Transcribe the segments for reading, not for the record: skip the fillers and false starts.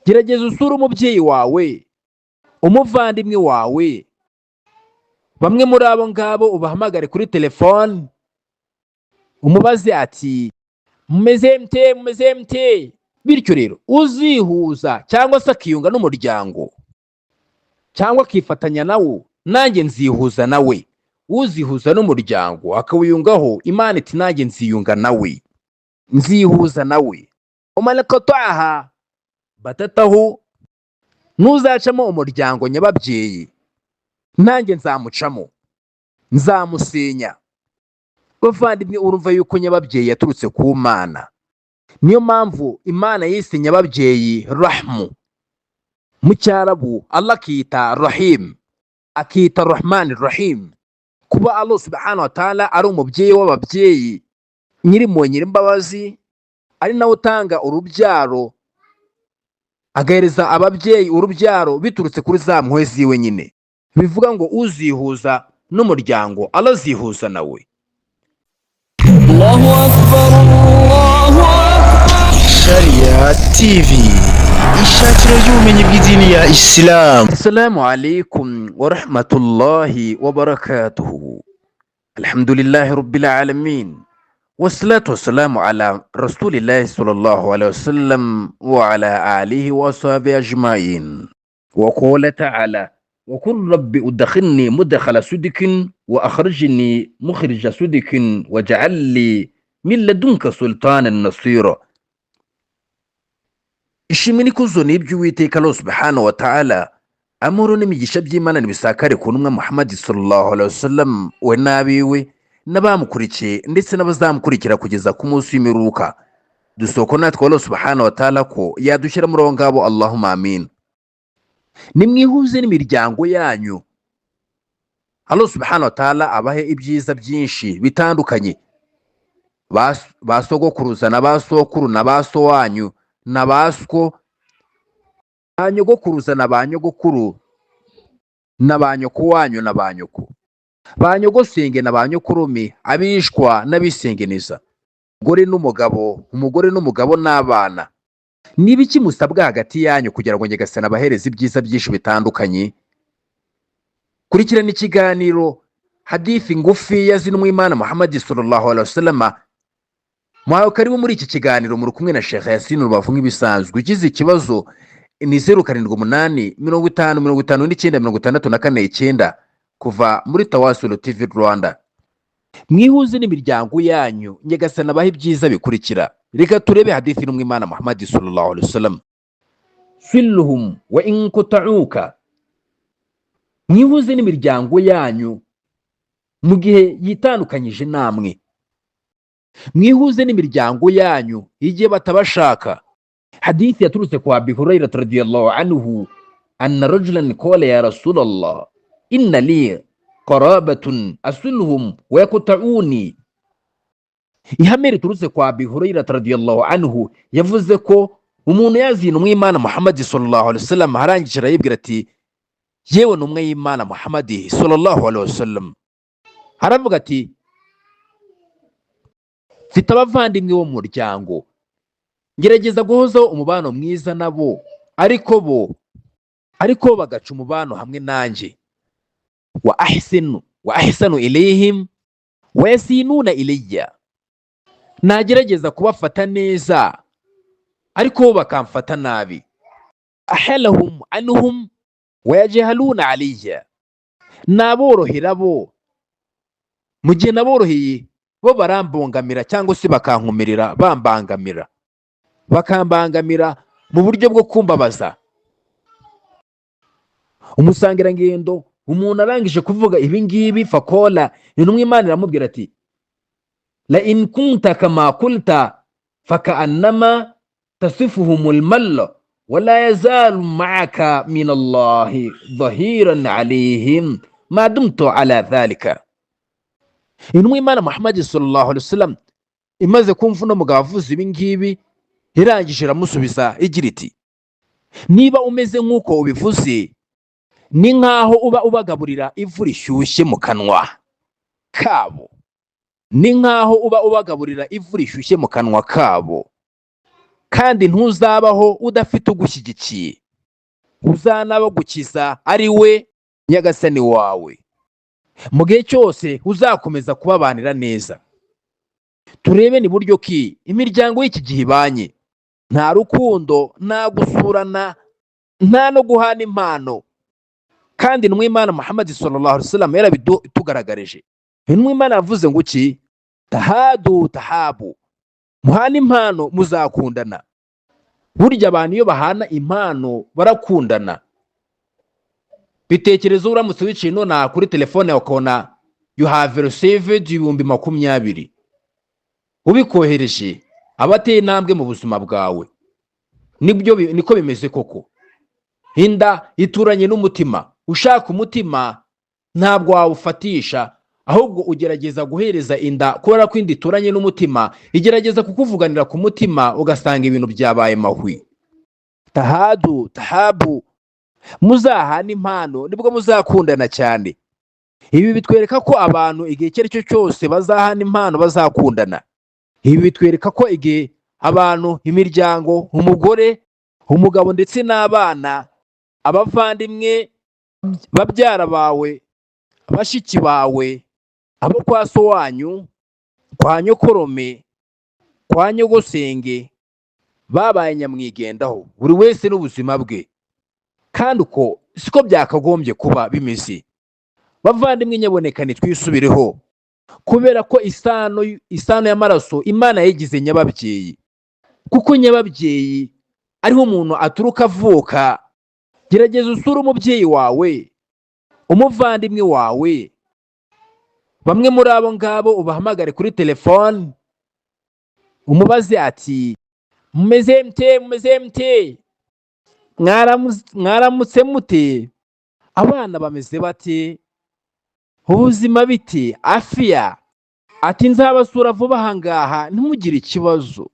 Gerageza usure umubyeyi wawe, umuvandimwe wawe, bamwe muri abo ngabo ubahamagare kuri telefone, umubaze ati: "Mumeze mute? Mumeze mute?" Bityo rero uzihuza cyangwa se akiyunga n'umuryango cyangwa akifatanya nawo, nanjye nzihuza nawe. Uzihuza n'umuryango akawiyungaho, Imana iti: "Nanjye nziyunga nawe, nzihuza nawe." ومن قطعها بتته, nuzacamo umuryango nyababyeyi, nanjye nzamucamo, nzamusenya. Bavandimwe, urumva yuko nyababyeyi yaturutse ku Mana. Niyo mpamvu Imana yise nyababyeyi رحم mu Cyarabu, Allah akita رحيم, akita الرحمن الرحيم. Kuba Allah سبحانه وتعالى ari umubyeyi w'ababyeyi, nyir'impuhwe, nyir'imbabazi, ari nawe utanga urubyaro, agahereza ababyeyi urubyaro biturutse kuri za mpuhwe ziwe nyine. Bivuga ngo uzihuza n'umuryango, Allah azihuza nawe. الله أكبر، الله أكبر. Sharia TV, ishakiro ry'ubumenyi bw'idini ya Isilamu. السلام عليكم ورحمة الله وبركاته. الحمد لله رب العالمين، والصلاة والسلام على رسول الله صلى الله عليه وسلم وعلى آله وصحبه أجمعين. وقال تعالى: وقل رب أدخلني مدخل صدق وأخرجني مخرج صدق واجعل لي من لدنك سلطانا نصيرا. Ishimwe n'ikuzo ni iby'Uwiteka Allah سبحانه وتعالى. Amahoro n'imigisha by'Imana nibisakare ku ntumwa Muhammad صلى الله عليه وسلم, we n'abiwe n'abamukurikiye ndetse n'abazamukurikira kugeza ku munsi w'imperuka. Dusoko natwe Allah سبحانه وتعالى ko yadushyira muri abo ngabo. اللهم آمين. Nimwihuze n'imiryango yanyu, Allah سبحانه وتعالى abahe ibyiza byinshi bitandukanye. Ba sogokuruza na ba sokuru na ba so wanyu na ba swo, ba nyogokuruza na ba nyogokuru na ba nyoko wanyu na ba nyoko, ba nyogosenge na ba nyokurume, abishwa n'abisengeneza, umugore n'umugabo, umugore n'umugabo n'abana. Ni ibiki musabwa hagati yanyu kugira ngo Nyagasani abahereze ibyiza byinshi bitandukanye? Kurikirana ikiganiro hadithi ngufi z'intumwa Imana Muhammad صلى الله عليه وسلم. Muhawe karibu muri iki kiganiro, muri kumwe na Sheikh Yasin Rubavu nk'ibisanzwe. Ugize ikibazo ni 0785055649 kuva muri Tawasulu TV Rwanda. Mwihuze n'imiryango yanyu, Nyagasani abaha ibyiza bikurikira. Reka turebe hadithi y'intumwa Imana Muhammad صلى الله عليه وسلم: صلهم وإن قطعوك. Mwihuze n'imiryango yanyu mu gihe yitandukanyije namwe. Mwihuze n'imiryango yanyu igihe batabashaka. Hadithi yaturutse kwa Abi Hurayra رضي الله عنه أن رجلا قال: يا رسول الله، إن لي قرابة أصلهم ويقطعوني. Ihame riturutse kwa Abi Hurayra رضي الله عنه, yavuze ko umuntu yaziye intumwa y'Imana Muhammad صلى الله عليه وسلم, arangije arayibwira ati: "Yewe ntumwa y'Imana Muhammad صلى الله عليه وسلم," aravuga ati: "Mfite abavandimwe bo mu muryango, ngerageza guhozaho umubano mwiza nabo, ariko bagaca umubano hamwe nanjye. وأحسن وأحسن إليهم ويسيئون إلي. Nagerageza kubafata neza, ariko bo bakamfata nabi. أحلهم عنهم ويجهلون علي. Naborohera bo, mu gihe naboroheye bo barambongamira cyangwa se bakankumirira, bambangamira, bakambangamira mu buryo bwo kumbabaza." Umusangirangendo, umuntu arangije kuvuga ibi ngibi, فقال, intumwa Imana iramubwira ati: لئن كنت كما قلت فكأنما تصفهم المل ولا يزال معك من الله ظهيرا عليهم ما دمت على ذلك. Intumwa Imana Muhammad صلى الله عليه وسلم imaze kumva uno mugabo avuze ibi ngibi, irangije iramusubiza igira iti: "Niba umeze nk'uko ubivuze, ni nk'aho uba ubagaburira ivu rishyushye mu kanwa kabo, ni nk'aho uba ubagaburira ivu rishyushye mu kanwa kabo." Kandi ntuzabaho udafite ugushyigikiye, uzanabagukiza ari we Nyagasani wawe, mu gihe cyose uzakomeza kubabanira neza. Turebe ni buryo ki imiryango y'iki gihe ibanye: nta rukundo, nta gusurana, nta no guhana impano. Kandi intumwa y'Imana Muhammad sallallahu alaihi wasallam yarabitugaragarije. Intumwa y'Imana yavuze ngo iki? Tahadu tahabu, muhana impano muzakundana. Burya abantu iyo bahana impano barakundana. Bitekerezo uramutse wiciye nonaha kuri telefone yawe ukabona "You have received 20,000", ubikohereje aba ateye intambwe mu buzima bwawe. Nibyo, niko bimeze koko. Inda ituranye n'umutima. Ushaka umutima ntabwo wawufatisha, ahubwo ugerageza guhereza inda, kubera ko inda ituranye n'umutima, igerageza kukuvuganira ku mutima, ugasanga ibintu byabaye mahwi. Tahadu tahabu, muzahana impano nibwo muzakundana cyane. Ibi bitwereka ko abantu igihe icyo ari cyo cyose bazahana impano bazakundana. Ibi bitwereka ko igihe abantu, imiryango, umugore, umugabo ndetse n'abana, abavandimwe, babyara bawe, bashiki bawe, abo kwa so wanyu, kwa nyokorome, kwa nyogosenge, babaye nyamwigendaho, buri wese n'ubuzima bwe. Kandi uko siko byakagombye kuba bimeze. Bavandimwe, nyaboneka twisubireho, kubera ko isano y'amaraso Imana yayigize nyababyeyi, kuko nyababyeyi ariho umuntu aturuka avuka. Gerageza usure umubyeyi wawe, umuvandimwe wawe, bamwe muri abo ngabo ubahamagare kuri telefone, umubaze ati: "Mumeze mute? Mumeze mute? Mwaramutse mute? Abana bameze bate? Ubuzima bite? Afiya?" Ati: "Nzabasura vuba aha ngaha, ntimugire ikibazo."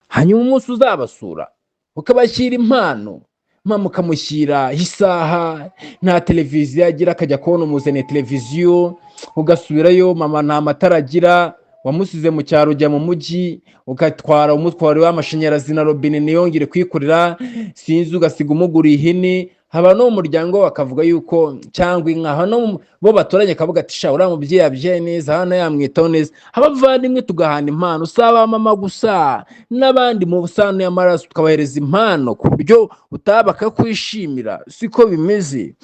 Hanyuma umunsi uzabasura ukabashyira impano, mama ukamushyira isaha, nta televiziyo agira, akajya kubona umuzaniye televiziyo. Ugasubirayo, mama nta matara agira, wamusize mu cyaro ujya mu mujyi, ugatwara umutwaro w'amashanyarazi na robine ntiyongere kwikorera, sinzi, ugasiga umuguriye ihene. Haba no mu muryango bakavuga yuko, cyangwa inka, hano bo baturanye akavuga ati: "Sha, uriya mubyeyi yabyaye neza, hano yamwitaho neza." Abavandimwe tugahana impano, si aba mama gusa, n'abandi mu busano y'amaraso tukabahereza impano ku buryo utaba bakakwishimira. Siko bimeze?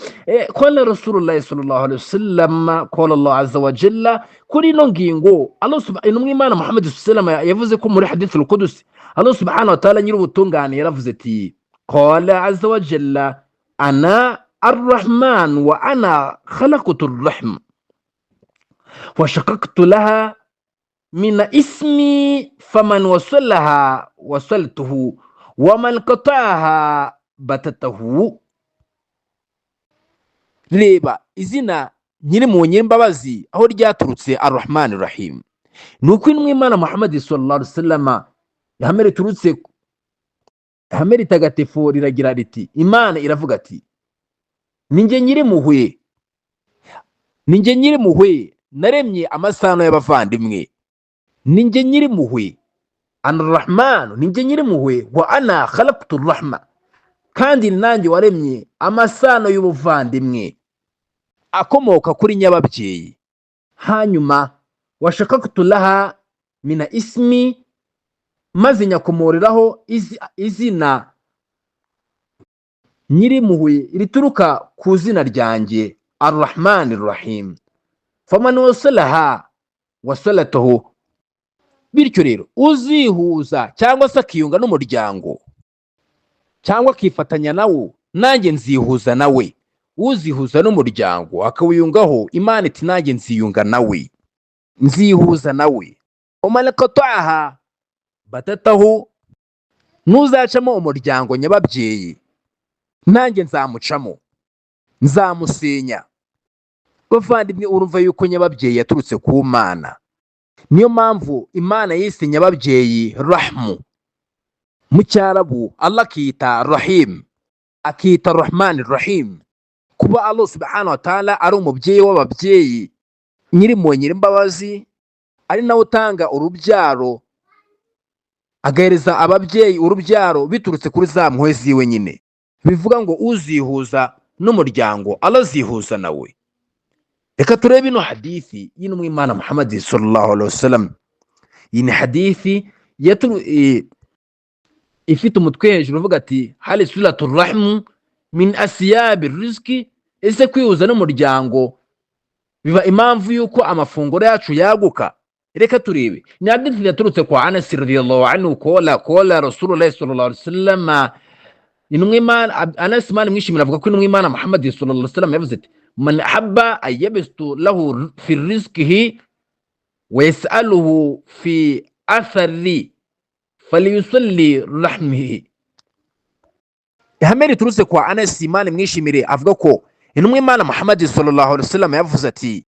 Qala Rasulullahi sallallahu alaihi wasallam, qala Allah azza wa jalla. Kuri ino ngingo, Allah intumwa Imana Muhammad sallallahu alaihi wasallam yavuze ko muri hadith al-Qudsi, Allah subhanahu wa ta'ala nyir'ubutungane yaravuze ati: qala azza wa jalla: ana arrahman wa ana khalaqtu arrahm wa shaqaqtu laha min ismi, faman wasalaha wasaltuhu wa man qata'aha batatahu. Reba izina nyiri mu nyembabazi aho ryaturutse, Arrahman Rahim. Ni uko intumwa Imana Muhammad sallallahu alaihi wasallam, ihame riturutse, ihame ritagatifu riragira riti: Imana iravuga ati: "Ninjye nyir'impuhwe, ninjye nyir'impuhwe, naremye amasano y'abavandimwe. Ninjye nyir'impuhwe, ana Rahman, ninjye nyir'impuhwe, wa ana khalaqtu rahma, kandi nanjye waremye amasano y'ubuvandimwe akomoka kuri nyababyeyi. Hanyuma washakaktu laha mina ismi, maze nyakomoreraho izina nyir'impuhwe rituruka ku zina ryanjye Arrahman Rahim. Faman wasalaha wasalatahu." Bityo rero uzihuza cyangwa se akiyunga n'umuryango cyangwa akifatanya nawo, nanjye nzihuza nawe. Uzihuza n'umuryango akawiyungaho, Imana iti: "Nanjye nziyunga nawe, nzihuza nawe." Waman qata'aha batatahu, nuzacamo umuryango nyababyeyi, nanjye nzamucamo, nzamusenya. Bavandimwe, urumva yuko nyababyeyi yaturutse ku Mana. Niyo mpamvu Imana yise nyababyeyi rahmu mu Cyarabu, Allah akita Rahim, akita Rahman Rahim. Kuba Allah subhanahu wa ta'ala ari umubyeyi w'ababyeyi, nyiri mu nyir'imbabazi, ari nawe utanga urubyaro. Agahereza ababyeyi urubyaro biturutse kuri za mpuhwe ziwe nyine. Bivuga ngo uzihuza n'umuryango, Allah azihuza nawe. Reka turebe ino hadithi y'intumwa Imana Muhammad sallallahu alaihi wasallam. Iyi ni hadithi ifite umutwe hejuru uvuga ati: "Hali silatu rahmu min asiyabi riziki?" Ese kwihuza n'umuryango biba impamvu y'uko amafunguro yacu yaguka? Reka turebe. Ni hadithi yaturutse kwa Anas radiyallahu anhu, kola kola Rasulullah sallallahu alaihi wasallam. Intumwa Imana Anas, Imana imwishimira, avuga ko intumwa Imana Muhammad sallallahu alaihi wasallam yavuze ati: "Man ahabba an yabsutu lahu fi rizqihi wa yasaluhu fi athari falyusalli rahmihi." Ihame riturutse kwa Anas, Imana imwishimire, avuga ko intumwa Imana Muhammad sallallahu alaihi wasallam yavuze ati,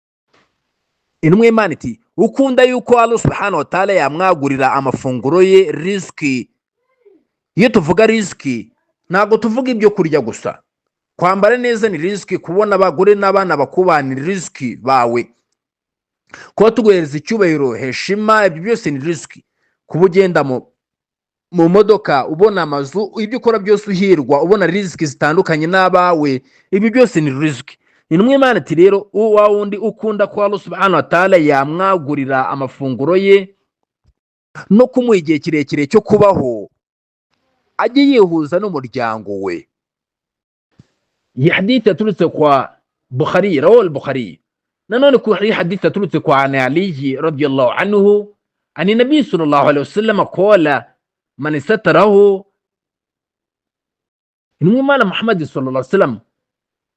intumwa Imana iti: "Ukunda yuko Allah subhanahu wa ta'ala yamwagurira amafunguro ye, riziki." Iyo tuvuga riziki, ntabwo tuvuga ibyo kurya gusa. Kwambara neza ni riziki, kubona abagore n'abana bakubaha ni riziki bawe, kuba tuguhereza icyubahiro, heshima, ibyo byose ni riziki. Kuba ugenda mu modoka, ubona amazu, ibyo ukora byose uhirwa, ubona riziki zitandukanye n'abawe, ibi byose ni riziki. Intumwa Imana iti rero: "Wa wundi ukunda ko Allah subhanahu wa ta'ala yamwagurira amafunguro ye no kumuha igihe kirekire cyo kubaho, ajye yihuza n'umuryango we." Iyi hadithi yaturutse kwa Bukhari, rawahu Bukhari. Nanone kuri hadithi yaturutse kwa Ali radiyallahu anhu, ani nabi sallallahu alaihi wasallam qala man satarahu, intumwa Imana Muhammad sallallahu alaihi wasallam,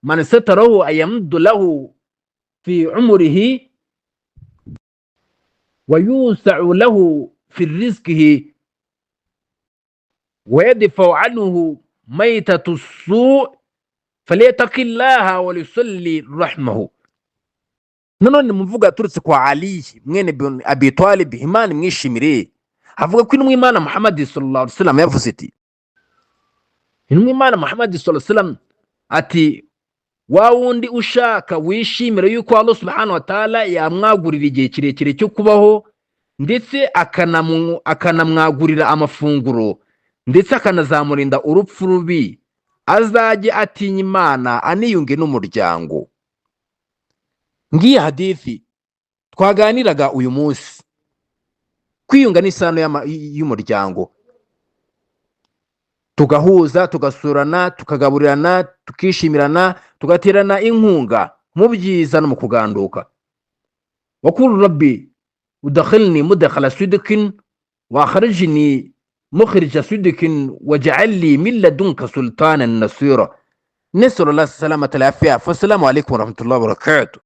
man satarahu ayamdu lahu fi umrihi wa yusa'u lahu fi rizqihi wa yadfa'u anhu maytatu su falyataqi llaha wa yusalli rahmahu. Nanone muvuga yaturutse kwa Ali mwene bin Abi Talib, Imana imwishimire, avuga ko intumwa Imana Muhammad sallallahu alaihi wasallam yavuze iti, intumwa Imana Muhammad sallallahu alaihi wasallam ati: "Wa wundi ushaka wishimira yuko Allah subhanahu wa ta'ala yamwagurira igihe kirekire cyo kubaho, ndetse akanamwagurira amafunguro, ndetse akanazamurinda urupfu rubi, azajye atinya Imana aniyunge n'umuryango." Ngiyi hadithi twaganiraga uyu munsi: kwiyunga n'isano y'umuryango, tugahuza, tugasurana, tukagaburirana, tukishimirana, tugaterana inkunga mu byiza no mu kuganduka. Wakuru rabbi udakhilni mudakhala sidikin wa akhrijni mukhrija sidikin waj'al li min ladunka sultanan nasira. Nasal Allah salamata al afiya. Fassalamu alaikum warahmatullahi wabarakatuh.